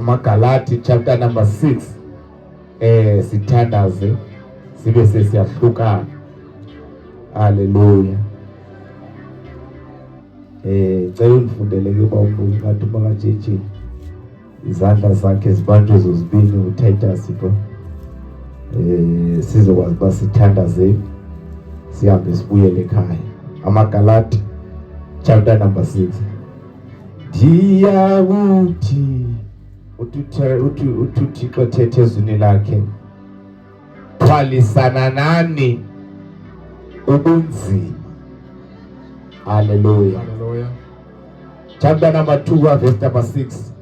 AmaGalati chapter number 6, sithandaze sibe sesiyahlukana. Haleluya. Cela undifundele ke uba ngathi uba kaJJ izandla zakhe zibanjwe zozibini uTitus bro. Sizokwazi uba sithandaze sihambe sibuyele ekhaya. AmaGalati chapter number 6. Ndiyakuthi uthi uThixo thethe ezwini lakhe, thwalisana nani ubunzima. Hallelujah. Hallelujah. Chapter number 2 verse number 6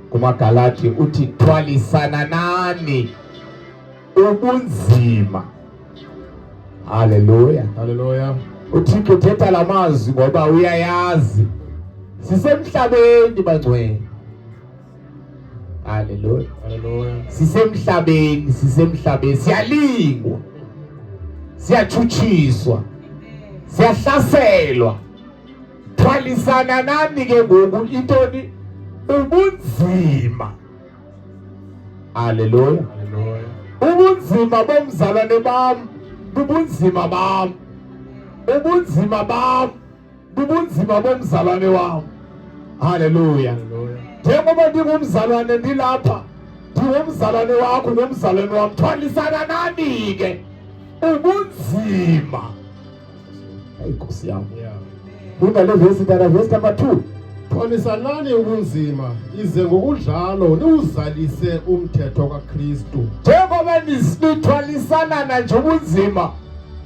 kumaGalati uthi thwalisana nani ubunzima. Hallelujah. Hallelujah. UThixo uthetha lamazwi ngoba uyayazi sisemhlabeni bangcwele. Hallelujah. Hallelujah. Sisemhlabeni, sisemhlabeni, siyalingwa, siyatshutshiswa, siyahlaselwa. Thwalisana nani ke ngoku intoni? Ubunzima. Hallelujah. Hallelujah. Ubunzima bomzalwane bam bubunzima bam, ubunzima bam bubunzima bomzalwane wam. Hallelujah. Hallelujah. Njengoba ndingumzalwane ndilapha, ndingumzalwane wakho, ngumzalwane wam. Thwalisana nani ke ubunzima. Hayi Nkosi yam. Yeah. Funda le verse tata, verse number 2. Thwalisanani ubunzima ize ngokunjalo niwuzalise umthetho kaKristu. Njengoba nithwalisana nje ubunzima,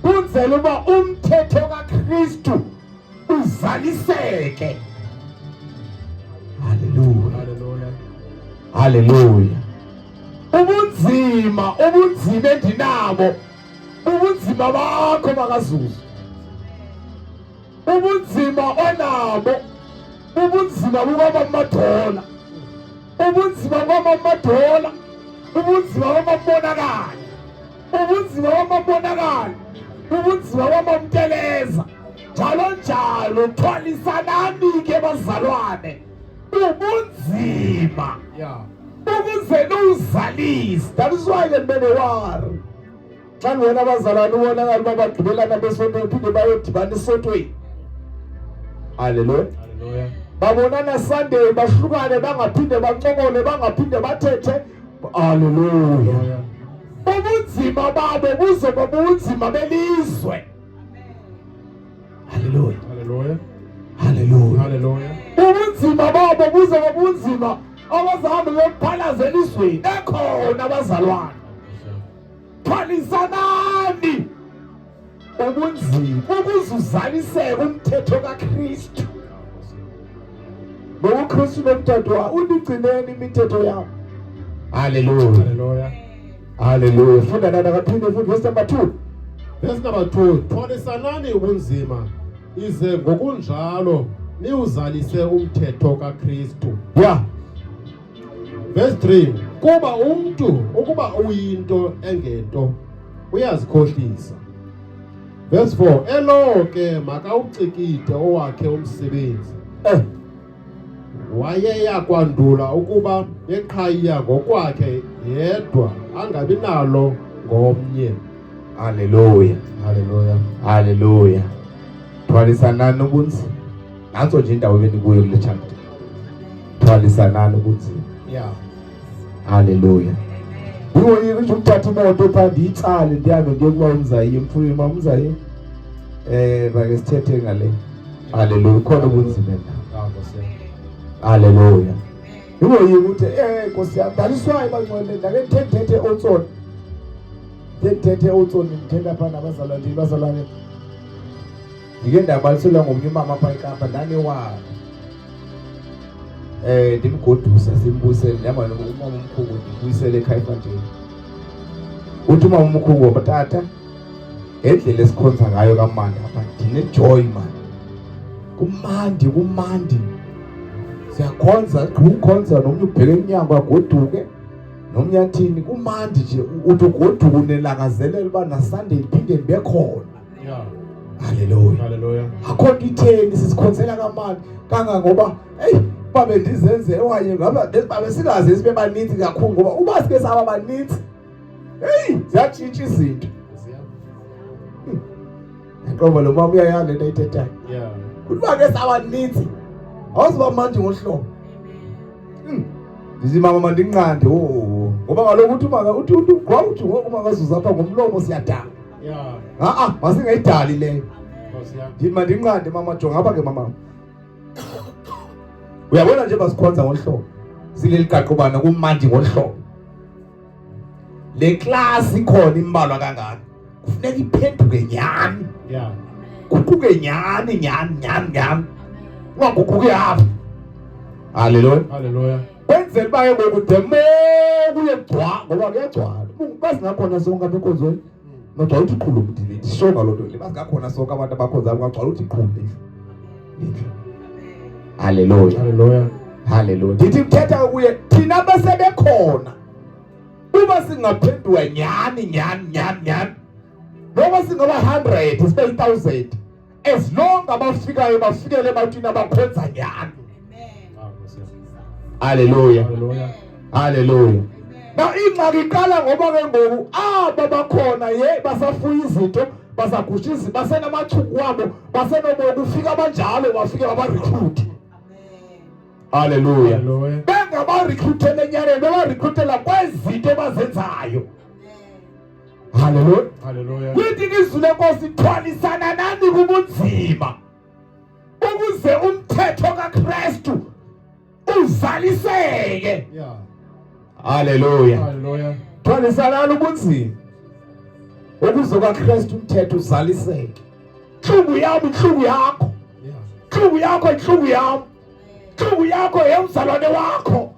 kunzela uba umthetho kaKristu uzaliseke. Hallelujah. Hallelujah. Hallelujah. Ubunzima, ubunzima endinabo, ubunzima bakho makazuzu. Ubunzima onabo, ubunzima bukaMamadola, ubunzima bukaMamadola, ubunzima bamabonakala, ubunzima bamabonakala, ubunzima bamamteleza, njalo njalo. Thwalisanani ke bazalwane ubunzima ukuze niwuzalise. That is why ke ndibe ne-worry xa ndibona abazalwane ubonakala uba bagqibelana besontweni phinde bayodibana esontweni. Haleluya. Hallelujah. Babonana Sunday bahlukane, bangaphinde bancokole, bangaphinde bathethe. Haleluya. Hallelujah. Ubunzima babo buzoba bunzima belizwe. Haleluya. Hallelujah. Haleluya. Hallelujah. Ubunzima babo buzoba bunzima abazahambe bephalaza elizweni ekhona abazalwane. Thwalisanani ubunzima ukuze uzaliseke umthetho kaKristu. Ngoba uKristu nomthetho wa unigcineni imithetho yami. Haleluya. Hallelujah. Haleluya. Funda nana kaphinde futhi verse number 2. Verse number 2. Thwalisanani ubunzima ize ngokunjalo niwuzalise umthetho kaKristu. Verse 3. Kuba umntu ukuba uyinto engento uyazikhohlisa. Verse 4. Elowo ke makawucikide owakhe umsebenzi. Wayeya kwandula ukuba eqhayiya ngokwakhe yedwa angabi nalo ngomnye. Haleluya. Haleluya. Haleluya. Thwalisanani ubunzima. Nantso nje indawo ebendikuyo kule chapter. Thwalisanani ubunzima. Haleluya. Uyoyika nje ukuthatha imoto pha ndiyitsale ndihambe ndiye kuba umzayi emfuyweni mamzayi. Bake sithethe ngale. Haleluya. Khona ubunzima la. Haleluya. Uyoyika ukuthi Nkosi yami daliswayo bangcwele ndake ndithethe otsoni. Ndithethe otsoni ndithetha pha nabazalwane bazalwane. Ndike ndabaliselwa ngomnye umama apha eKapa ndanewari. Ndimgodusa simbuyisele ndihamba nomama omkhulu ndimbuyisele ekhaya manje. Uthi umama omkhulu ngoba tata ngendlela esikhonza ngayo kamandi apha ndine-joy man. Kumandi, kumandi. Siyakhonza, ukhonza nomnye ubheke emnyango agoduke. Nomnye athini kumandi nje uthi ugoduke unelakazelelo uba naSunday ndiphinde ndibe khona. Haleluya. Haleluya. Akho nto itheni sisikhonzela kamandi kangangoba hey. Uba bendizenzela okanye ngaba babe singaze sibe baninzi kakhulu, ngoba uba sike saba baninzi, heyi, ziyatshintsha izinto. Ngoba lo mama uyayala into ayithethayo. Uba ke sabaninzi, awuzuba manje ngohlobo. Ndithi mama mandinqande, oh, ngoba kaloku uthi maka uthi uthi uthi ngoku makazuza apha ngomlomo siyadala. Ha-a, masingayidali leyo. Ndithi mandinqande mama, jonga apha ke mama. Uyabona nje basikhonza ngohlobo. Sileli qaqobana kumandi ngohlobo. Le class ikhona imbalwa kangaka. Kufuneka iphenduke nyani. Guquke nyani nyani nyani nyani. Ungaguquki apha. Hallelujah. Hallelujah. Kwenzela uba ke ngoku the more kuye kugcwala, ngoba kuyagcwala. Bazingakhona sonke apha enkonzweni. Ngagcwala uthi qhulu mdini, ndisho ngaloo nto le. Bazingakhona sonke abantu abakhonzayo, ngagcwala uthi qhulu indlu. Hallelujah. Hallelujah. Hallelujah. Ndithi kuthetha kuye thina basebekhona. Uba singaphenduka nyani nyani nyani nyani. Noma singaba 100 sibe 1000. As long abafikayo bafikele ebantwini abakhonza nyani. Hallelujah. Hallelujah. Hallelujah. Now ingxaki iqala ngoba ke ngoku aba bakhona ye basafuya izinto, basagusha izinto, basenamachuku wabo, basenobo kufika abanjalo bafike baba recruit. Hallelujah. Hallelujah. Bengaba recruitele enyareni, beba recruitela kwezinto bazenzayo. Hallelujah. Hallelujah. Lithi izwi lenkosi, thwalisana nani kubunzima ukuze umthetho kaKristu uzaliseke. Hallelujah. Hallelujah. Thwalisana ubunzima ukuze kaKristu umthetho uzaliseke. Intlungu yam, intlungu yakho. Intlungu yakho, intlungu yam. Intlungu yakho yemzalwane wakho.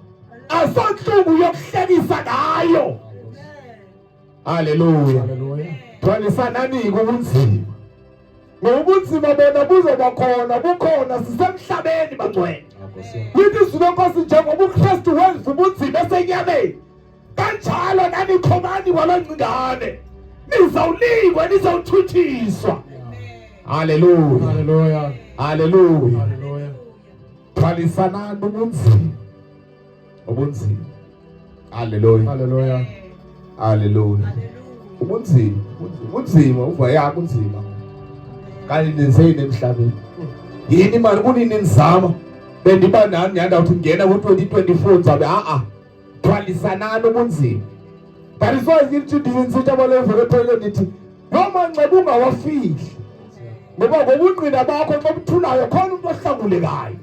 Asontlungu yokuhlekisa ngayo. Hallelujah. Hallelujah. Thwalisanani ubunzima. Ngoba ubunzima bona buzoba khona, bukhona sisemhlabeni bangcwele. Lithi izwi lenkosi njengoba uKristu wenza ubunzima esenyameni, kanjalo nani khomani kwaloo ngcingane. Nizawulikwa, nizawuthuthiswa. Hallelujah. Hallelujah. Hallelujah. Hallelujah. Thwalisanani ubunzima. Ubunzima. Hallelujah. Hallelujah. Hallelujah. Ubunzima, ubunzima, uva ya kunzima. Kanti nenzeni emhlabeni? Yini mani kunini nizama? Bendiba nani nyanda uthi ngena ku-2024 ngizabe a-a. Thwalisanani ubunzima. That is why ngithi ndisithi abalevu ephele ndithi loo manxeba ungawafihli. Ngoba ngobungqina bakho xa ubuthulayo khona umuntu ohlangulekayo.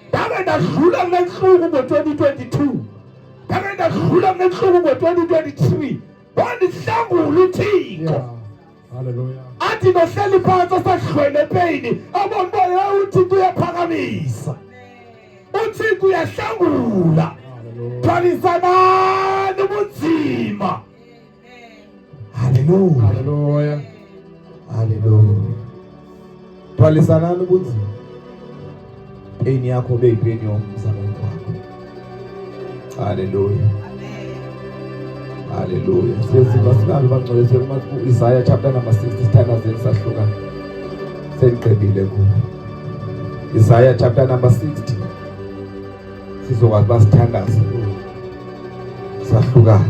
Ndake ndadlula kule ntlungu ngo-2022. Ndake ndadlula kule ntlungu ngo-2023. Wandihlangula uThixo. Hallelujah. Athi nohleli phantsi asahlwele epeyini, abone uba yhe uThixo uyaphakamisa. uThixo uyahlangula. Hallelujah. Thwalisanani ubunzima. Hallelujah. Hallelujah. Hallelujah. Thwalisanani ubunzima. Pain yakho be yipain yomzalwane wakho. Hallelujah. Hallelujah. Siyeziva sinalo bangcwele ku Isaiah chapter number 60 sithandazeni sahlukana. Senigqibile kuwo. Isaiah chapter number 60. Sizokwazi uba sithandaze. Sahlukana.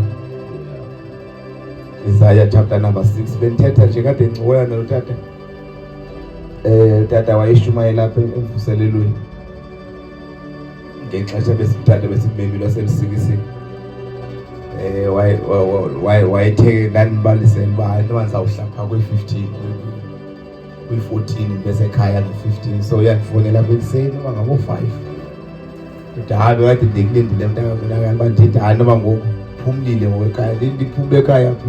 Isaiah chapter number 6 bendithetha nje kade ncokola nalo tata. Tata wayeshumayela apha emvuselelweni. Ngexesha besimthatha besimemile waseLusikisiki. Wayethe ndandibalisela uba noba ndizawuhlapha kwi-15, kwi-14 besekhaya nge-15, so uyandifowunela apha ekuseni noba ngabo-5. Ndithi hayi, bekade ndikulindile mntaka mina kanti uba ndithi hayi noba ngoku phumlile ngoku ekhaya. Ndithi ndiphume ekhaya phi?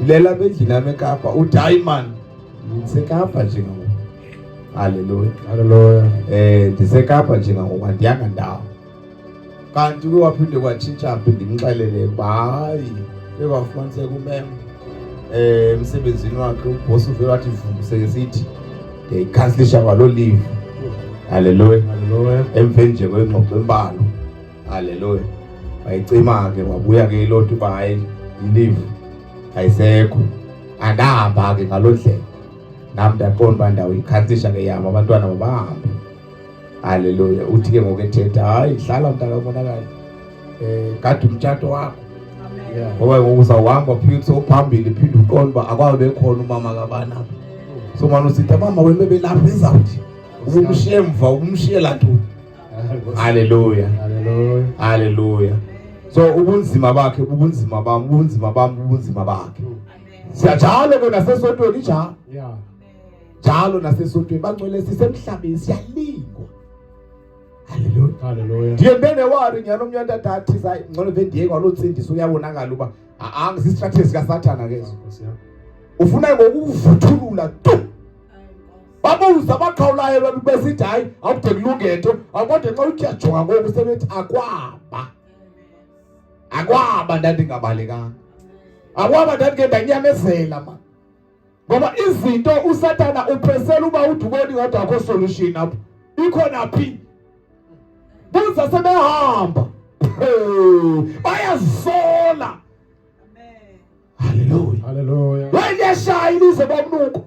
Ndilela apha endlini yam eKapa. Uthi hayi man, ndiseKapa nje ngoku. Hallelujah. Hallelujah. NdiseKapa nje ngoku, andiyanga ndawo. Kanti kuye waphinde kwatshintsha phi, ndimxelele uba hayi, kuye kwafumaniseka umem emsebenzini wakhe ubhosi uvele wathi vum sesithi ndiyayikhansilisha kwaloo leave. Hallelujah. Hallelujah. Emveni nje kwengxoxo embalwa. Hallelujah. Wayicima ke wabuya ke iloo nto uba hayi i-leave ayisekho. Andahamba ke ngaloo ndlela. Nam ndaqonda uba ndawuyikhansilisha ke yam, abantwana mabahambe. Haleluya. Uthi ke ngoku ethetha, hayi hlala mntakamonakali, gada umtshato wakho. Ngoba ngoku uzawuhamba phinde sowuphambili, phinde uqonde uba akwabe bekhona umama kabani apha. So mane usithi mama wena bebelapha izawuthi ubumshiye emva, ubumshiyela ntoni? Haleluya. Haleluya. Haleluya. So ubunzima bakhe bubunzima bam, ubunzima bam bubunzima bakhe. Siyanjalo ke nasesontweni njalo. Njalo nasesontweni bangcwele sisemhlabeni siyalingwa. Haleluya. Haleluya. Ndiye ndibe newari nyhani omnye umntu athi hayi ngcono ve ndiye kwaloo ntsindiso uyabonakala uba a-a sistrategy sikaSathana ke eso. Ufuna ngokuvuthulula tu. Babuza abaqhawulayo besithi hayi akude kulunge nto, kodwa xa uthi uyajonga ngoku sebethi akwaba. Akwaba ndandingabalekanga. Akwaba ndandike ndanyamezela ma. Ngoba izinto uSathana uphesela uba ude ubone ingathi akho solution apha. Ikhona phi? Buza sebehamba. Bayazisola. Haleluya. Haleluya. Wayeshaya ilizwe bomnuko.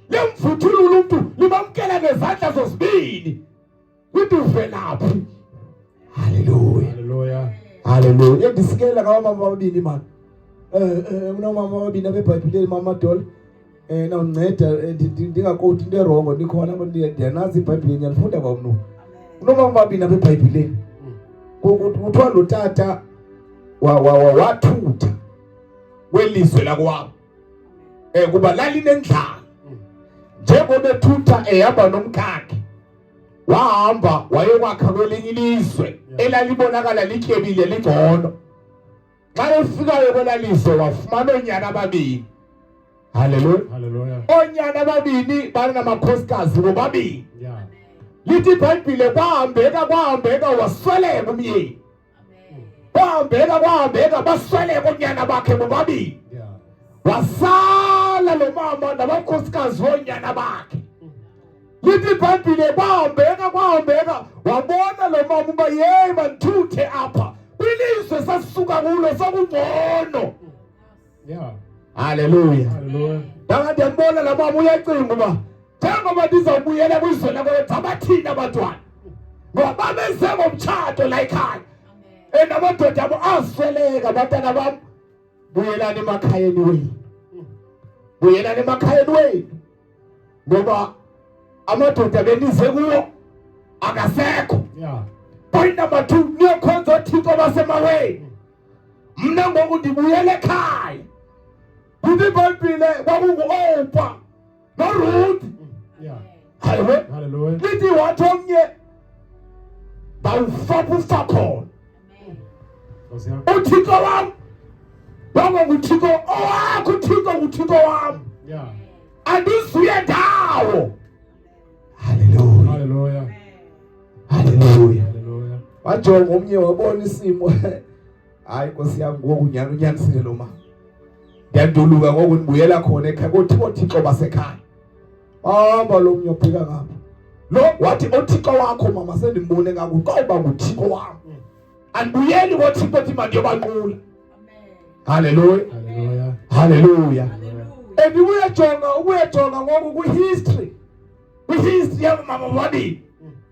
Limvuthulula umuntu libamkela ngezandla zozibini. Uthi uvelaphi? Haleluya. Haleluya. Haleluya. Endisikela ngabamama ababini man. Kunomama ababini abeBhayibhileni mama Dola. Nawunceda ndingakoti into erongo nikhona ndiyanazi iBhayibhile ndiyalifunda kwamnu. Kunomama ababini abeBhayibhileni. Kuthiwa lo tata wathutha kwelizwe lakwabo. Kuba lalinendlala. Njengoba ethutha ehamba nomkhakhe, wahamba wayekwakha kwelinye ilizwe elalibonakala lityebile lingcono. Xa efikayo kwela lizwe wafumana oonyana ababini. Haleluya. Haleluya. Oonyana ababini banamakhosikazi bobabini. Lithi iBhayibhile kwahambeka kwahambeka wasweleka umyeni. Kwahambeka kwahambeka basweleka oonyana bakhe bobabini. Wasala lo mama nabakhosikazi boonyana bakhe. Lithi iBhayibhile kwahambeka kwahambeka wabona lo mama uba yeyi mandithuthe apha kwilizwe sasisuka kulo sokungcono. Haleluya. Haleluya. Ndanga ndiyambona la mama uyacinga uba njengoba ndizawubuyela kwizwe lakho abathini abantwana, ngoba babeze ngomtshato la ekhaya and amadoda abo asweleka. Abantwana bam, buyelani emakhayeni wenu, buyelani emakhayeni wenu, ngoba amadoda benize kuwo akasekho. Point number 2, niyokhonza oThixo basemaweni. Mna ngoku ndibuyele ekhaya. Kuthi iBhayibhile kwakungu-Opa noRuth. Haleluya. Haleluya. Lithi wathi omnye bawufapha ufa khona. uThixo wam waba nguThixo owakho, uThixo nguThixo wam. Andizuye ndawo. Haleluya. Haleluya. Haleluya. Haleluya. Wajonga omnye wabona isimo. Hayi Nkosi yam, ngoku nyhani unyanisile lo mama. Ndiyanduluka ngoku ndibuyela khona ekhaya koThixo, oThixo basekhaya. Hamba lo mnye ubheka ngapha. Lo wathi oThixo wakho mama sendimbone ngaku koba nguThixo wam. Andibuyeli koThixo othi mandiyobanqula. Haleluya. Haleluya. Haleluya. And uyajonga, uyajonga ngoku kwihistory. Kwihistory yabo mama bobabini.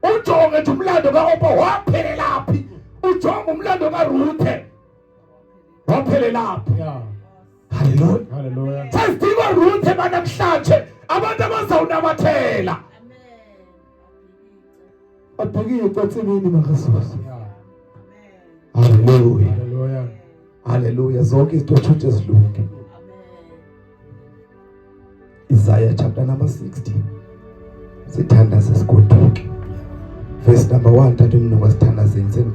Ujonge nje umlando kaOpa waphelela phi? Ujonge umlando kaRuthe waphelela phi? Haleluya. Haleluya. Sesidinga Ruthe banamhlanje abantu abazawunamathela. Abhekile entsimini makaSusa. Haleluya. Haleluya. Haleluya. Zonke izinto tshintshe zilunge. Isaiah chapter number 60. Sithandaze sigoduke. Verse number 1 tata umntu wasithandazeni.